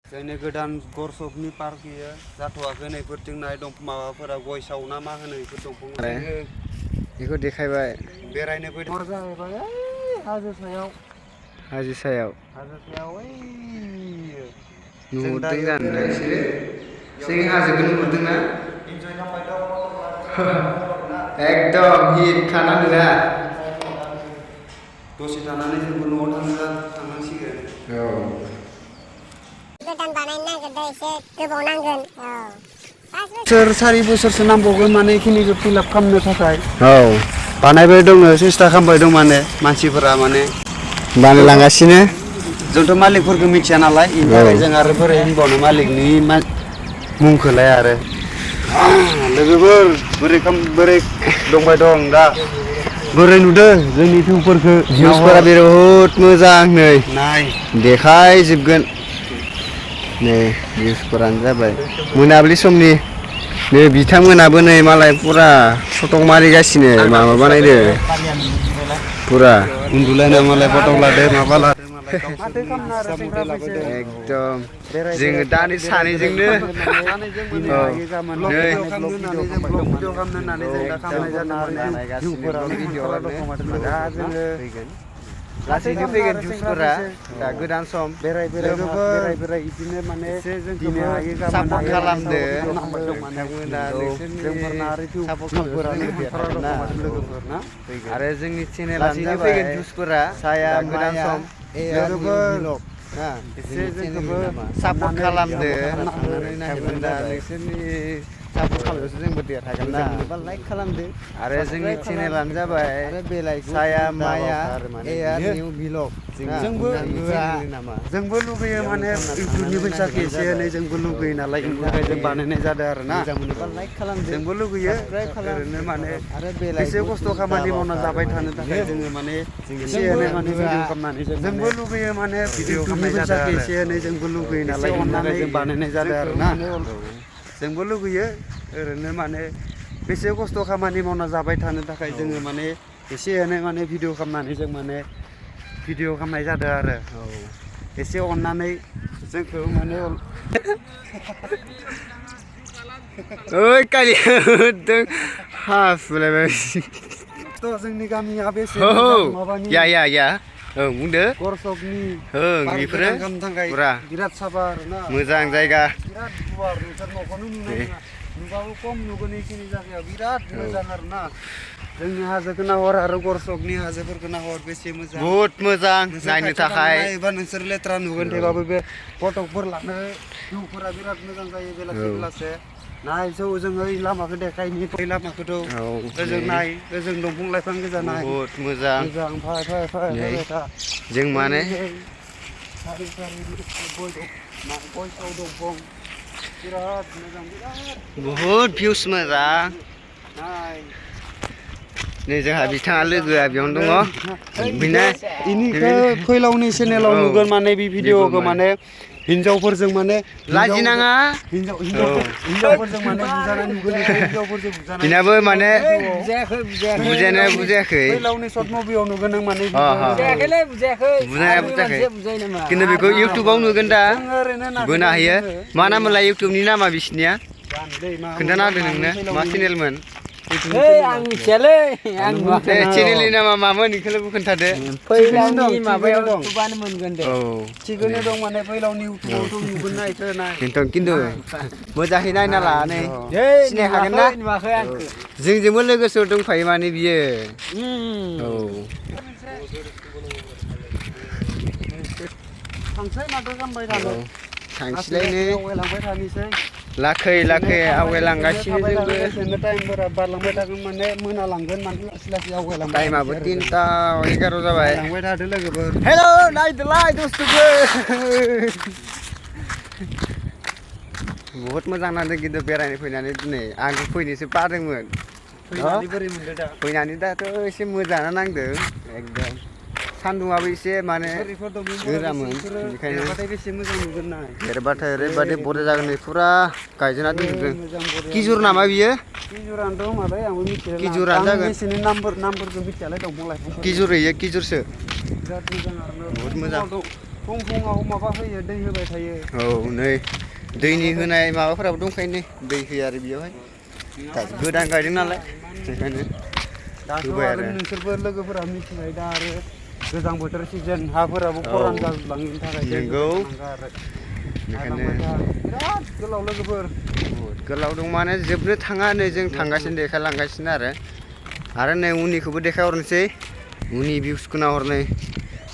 जोंनि गोदान गरसकनि पार्क इयो जाथ'वाखै नैफोरथिं नाय दंफां माबाफोरा गय सावना मा होनो बेफोर दंफां बेखौ देखायबाय बेरायनो फैदों हर जाहैबाय हाजो सायाव ओइ नुहुरदों जानो नोंसोरो जोंनि हाजोखौ नुहुरदोंना इन्जय खालामबाय दं एकदम हिट खानांगौ ना दसे थानानै जोंबो न'आव थांनांसिगोन औ गोदान बानायनो नागिरदों एसे गोबाव नांगोन बोसोर 4 बोसोरसो नांबावगोन माने इखिनिखौ फिलाप खालामनो थाखाय औ बानायबाय दङ सेस्था खालामबाय दं माने मानसिफोरा माने बानायलांगासिनो जोंथ' मालिकफोरखौ मिथिया नालाय बेनि थाखाय जों आरो बोरै होनबावनो मालिकनि मुंखौलाय आरो लोगोफोर बोरै दंबाय दं दा बोरै नुदों जोंनि भिउफोरखौ भिउसफोरा बिराद मोजां नै नाय देखायजोबगोन नै भिउसफोरानो जाबाय मोनाबिलि समनि नै बिथांमोनाबो नै मालाय पुरा फटक मारिगासिनो माबा बानायदो पुरा उन्दुलायना मालाय फटक लादो माबा लादो माथो खालामनो आरो सेंग्रा फैसो एकदम जोङो दानि सानैजोंनो भिडिअ खालामनो होननानै जों दा खालामनाय जादों लासैनो फैगोन भिउसफोरा दा गोदान सम बेराय बिदिनो माने सापर्ट खालामदो आरो जोंनि चेनेलानो जाबाय फैगोन भिउसफोरा साया गोदान सम एसे जोंखौबो सापर्ट खालामदो नोंसोरनि सापर्ट खालामनायावसो जोंबो देरहागोन ना लाइक खालामदो आरो जोंनि चेनेलानो जाबाय साया माया निउ भ्लग जोंबो लुगैयो माने इउटुबनि फैसाखौ एसे एनै जोंबो लुगैयो नालाय बेनि थाखाय जों बानायनाय जादों आरो ना जोंबो लुगैयो ओरैनो माने एसे खस्थ' खामानि मावना जाबाय थानो थाखाय जोङो माने एसे एनै माने भिडिअ खालामनानै जोंबो लुगैयो माने इउटुबनि फैसाखौ एसे एनै जोंबो लुगैयो नालाय बेनि थाखाय जों बानायनाय जादों आरो ना जोंबो लुगैयो ओरैनो माने बेसे खस्थ' खामानि मावना जाबाय थानो थाखाय जोङो माने एसे एनै माने भिडिअ खालामनानै जों माने भिडिअ खालामनाय जादों आरो एसे अननानै जोंखौ माने ओइ कालि होदों हासुलायबाय जोंनि गामिया बेसे माबानि बुंदो गरसकनि बेफोरो पुरा बिराद साफा आरोना मोजां जायगा बिराद गुवार नोंसोर न'खौनो नुनाय नङा नुबाबो खम नुगोन बेखिनि जायगायाव बिराद मोजां आरोना जोंनि हाजोखौ नाहर आरो गरसकनि हाजोफोरखौ नाहर बेसे मोजां बहुद मोजां नायनो थाखाय एबा नोंसोर लेथ्रा नुगोन थेबाबो बे फटकफोर लानो भिउफोरा बिराद मोजां जायो बेलासे नाय जों ओइ लामाखौ देखायनि बै लामाखौथ' ओजों नाय ओजों दंफां लाइफां गोजा नाय बहुद मोजां फै जों माने बहुद भिउस मोजां नै जोंहा बिथाङा लोगोआ बेयावनो दङ इनिखौ फैलावनि चेनेलाव नुगोन माने बे भिडिअखौ माने हिनजावफोरजों माने लाजिनाङा हिनजावफोरजों माने बुजानाय नुगोन हिनजावफोरजों बुजानाय बिनाबो माने बुजायाखै फैलावनि सर्ट मुभियाव नुगोन नों माने बुजायाखै खिन्थु बेखौ इउटुबाव नुगोन दा बोनो हायो मा नाम मोनलाय इउटुबनि नामा बिसिनिया खोन्थाना होदो नोंनो मा चेनेलमोन आं मिथियालै चेनेलनि नामा मामोन बेखौल' खोन्थादो फैलावनि माबायाव थुबानो मोनगोन दे थिगैनो दं माने फैलावनि इउटुबावथ' नुगोन ना इखो नाय खिन्थु मोजाङै नायना लानानै सिनाय हागोन ना नुवाखै आंखो जोंजोंबो लोगोसे दंफायो माने बियो थांसै माथो खालामबाय थानो थांसैलायनो आवगायलांबाय थानोसै लाखै आवगायलांगासिनो जोंबो टाइमफोरा बारलांबाय थागोन माने मोनालांगोन माने लासै आवगायलांबाय टाइमाबो 3ता 11 जाबाय लांबाय थादो लोगोफोर हेलौ नायदोलाय दस्थुफोर बहुत मोजां नांदों खिन्थु बेरायनो फैनानै दिनै आंबो फैनोसो बादोंमोन फैनानै बोरै मोनदों दा फैनानै दाथ' एसे मोजाङानो नांदों एकदम सान्दुंआबो एसे माने गोरामोन बेखायनो बेसे मोजां नुगोन ना देरबाथाय ओरैबादि बरिया जागोन नै फुरा गायजेना दोनजोबदों खिजुर नामा बियो खिजुरानोथ' माबाय आंबो मिथिया खिजुरानो जागोन मेसेंनि नामफोरखौ मिथियालाय दंफां लाइफां खिजुरसो बिराद मोजां आरो बहुत मोजां फुङाव माबा होयो दै होबाय थायो औ नै दैनि होनाय माबाफोराबो दंखायो नै दै होयो आरो बेयावहाय गोदान गायदों नालाय बेखायनो दाथ' होबाय आरो नोंसोरबो लोगोफोरा मिथिबाय दा आरो गोजां बोथोर सिजोन हाफोराबो खरान जालांनायनि थाखाय नंगौ आरो बेखायनो बिराद गोलाव लोगोफोर गोलाव दं माने जोबनो थाङा नै जों थांगासिनो देखायलांगासिनो आरो नै उननिखौबो देखायहरनोसै उननि भिउसखौ नाहरनै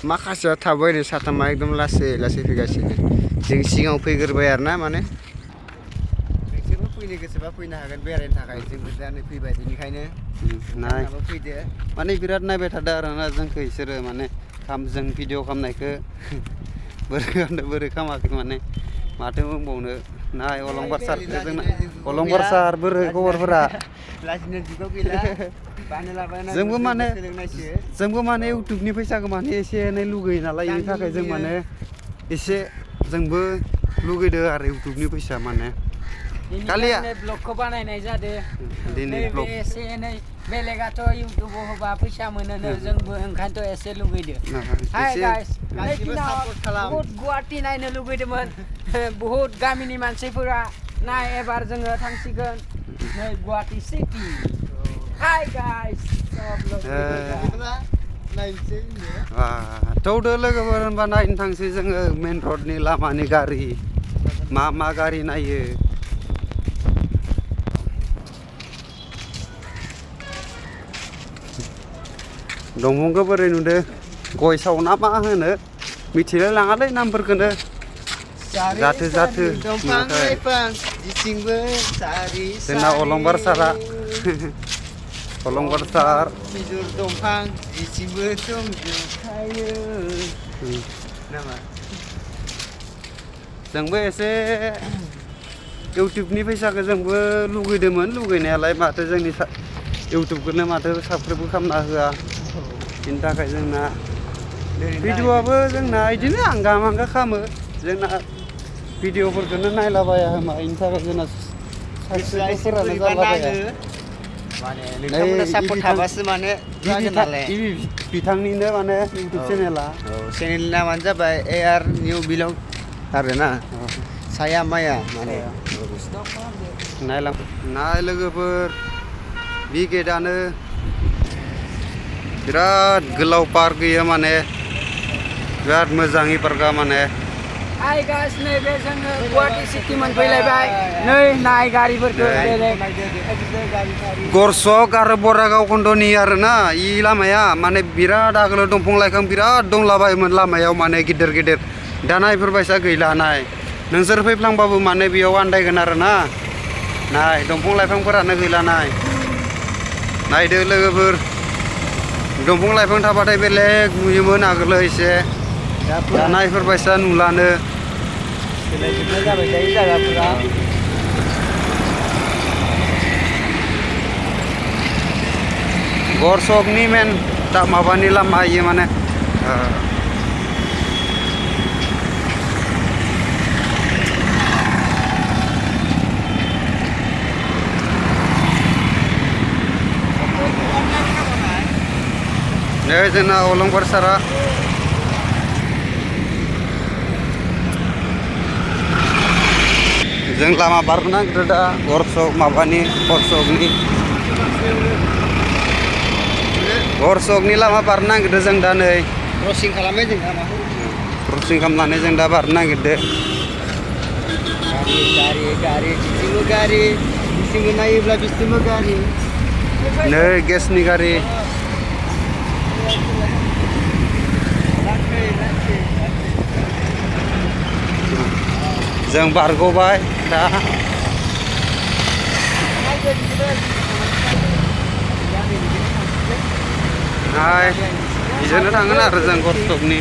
माखासेया थाबाय नै साथामा एकदम लासै फैगासिनो जों सिगाङाव फैग्रोबाय आरो ना माने नोंसोरबो फैनो गोसोबा फैनो हागोन बेरायनो थाखाय जोंबो दा नै फैबाय बेनिखायनो नोंथाङाबो फैदो माने बिराद नायबाय थादों आरोना जोंखौ इसोरो माने जों भिडिअ खालामनायखौ बोरै खालामाखै माने माथो बुंबावनो नाय अलंबार सार जोंना अलंबार सार बोरै खबरफोरा लाजिनो जुगाव गैला जोंबो माने इउटुबनि फैसाखौ माने एसे एनै लुगैयो नालाय बेनि थाखाय जों माने एसे जोंबो लुगैदो आरो इउटुबनि फैसा माने कालिया ब्लगखौ बानायनाय जादों दिनै ब्लग एसे एनै बेलेगाथ' इउटुबाव होबा फैसा मोनोनो जोंबो ओंखायनोथ' एसे लुगैदो हाय गाइस बहुत गुवाहाटि नायनो लुगैदोंमोन बहुत गामिनि मानसिफोरा नाय एबार जोङो थांसिगोन नै गुवाहाटि सिटि हाय गाइस थौदो लोगोफोर होनबा नायनो थांसै जोङो मेन रडनि लामानि गारि मा गारि नायो दंफांखौ बोरै नुदो गय साव ना मा होनो मिथिलाय लाङालै नामफोरखौनो जाथो जोंना अलंबार सारा अलंबार सार खिजुर दंफां जिसिंबो दंजोबखायो नामा जोंबो एसे इउटुबनि फैसाखौ जोंबो लुगैदोंमोन लुगैनायालाय माथो जोंनि इउटुबखौनो माथो साबस्क्राइब खालामना होआ बेनि थाखाय जोंना भिडिअ'आबो जोंना बिदिनो आंगा मांगा खालामो जोंना भिडिअ'फोरखौनो नायलाबाया होमा बेनि थाखाय जोंना साबस्क्राइबफोरानो जालाबाया बिथांनिनो माने इउटुब चेनेला चेनेलनि नामानो जाबाय AR निउ ब्लग आरोना साया माया माने नाय लोगोफोर बि गेटआनो बिराद गोलाव पार्क गैया माने बिराद मोजाङै पार्कआ माने हाय गाइस नैबे जोङो गुवाहाटि सिटि मोनफैलायबाय नै नाय गारिफोरखौ गरसक आरो बरागाव खन्द'नि आरोना इ लामाया माने बिराद आगोलाव दंफां लाइफां बिराद दंलाबायोमोन लामायाव माने गिदिर दाना इफोरबायसा गैला नाय नोंसोर फैफ्लांबाबो माने बेयाव आन्दायगोन आरोना नाय दंफां लाइफांफोरानो गैला नायदो लोगोफोर दंफां लाइफां थाबाथाय बेलेग नुयोमोन आगोलो एसे दाना इफोरबायसा नुलानो जाबाय थायो जायगाफोरा गरसकनि मेन माबानि लामा इयो माने नै जोंना अलंबार सारा जों लामा बारबोनांगौ दा गरसकनि लामा बारनो नागिरदों जों दा नै क्रसिं खालामबाय जों लामाखौ क्रसिं खालामनानै जों दा बारनो नागिरदों गारि बिथिंबो नायोब्ला बिथिंबो गारि नै गेसनि गारि जों बारग'बाय दा बिदिनो थांगोन आरो जों गरसकनि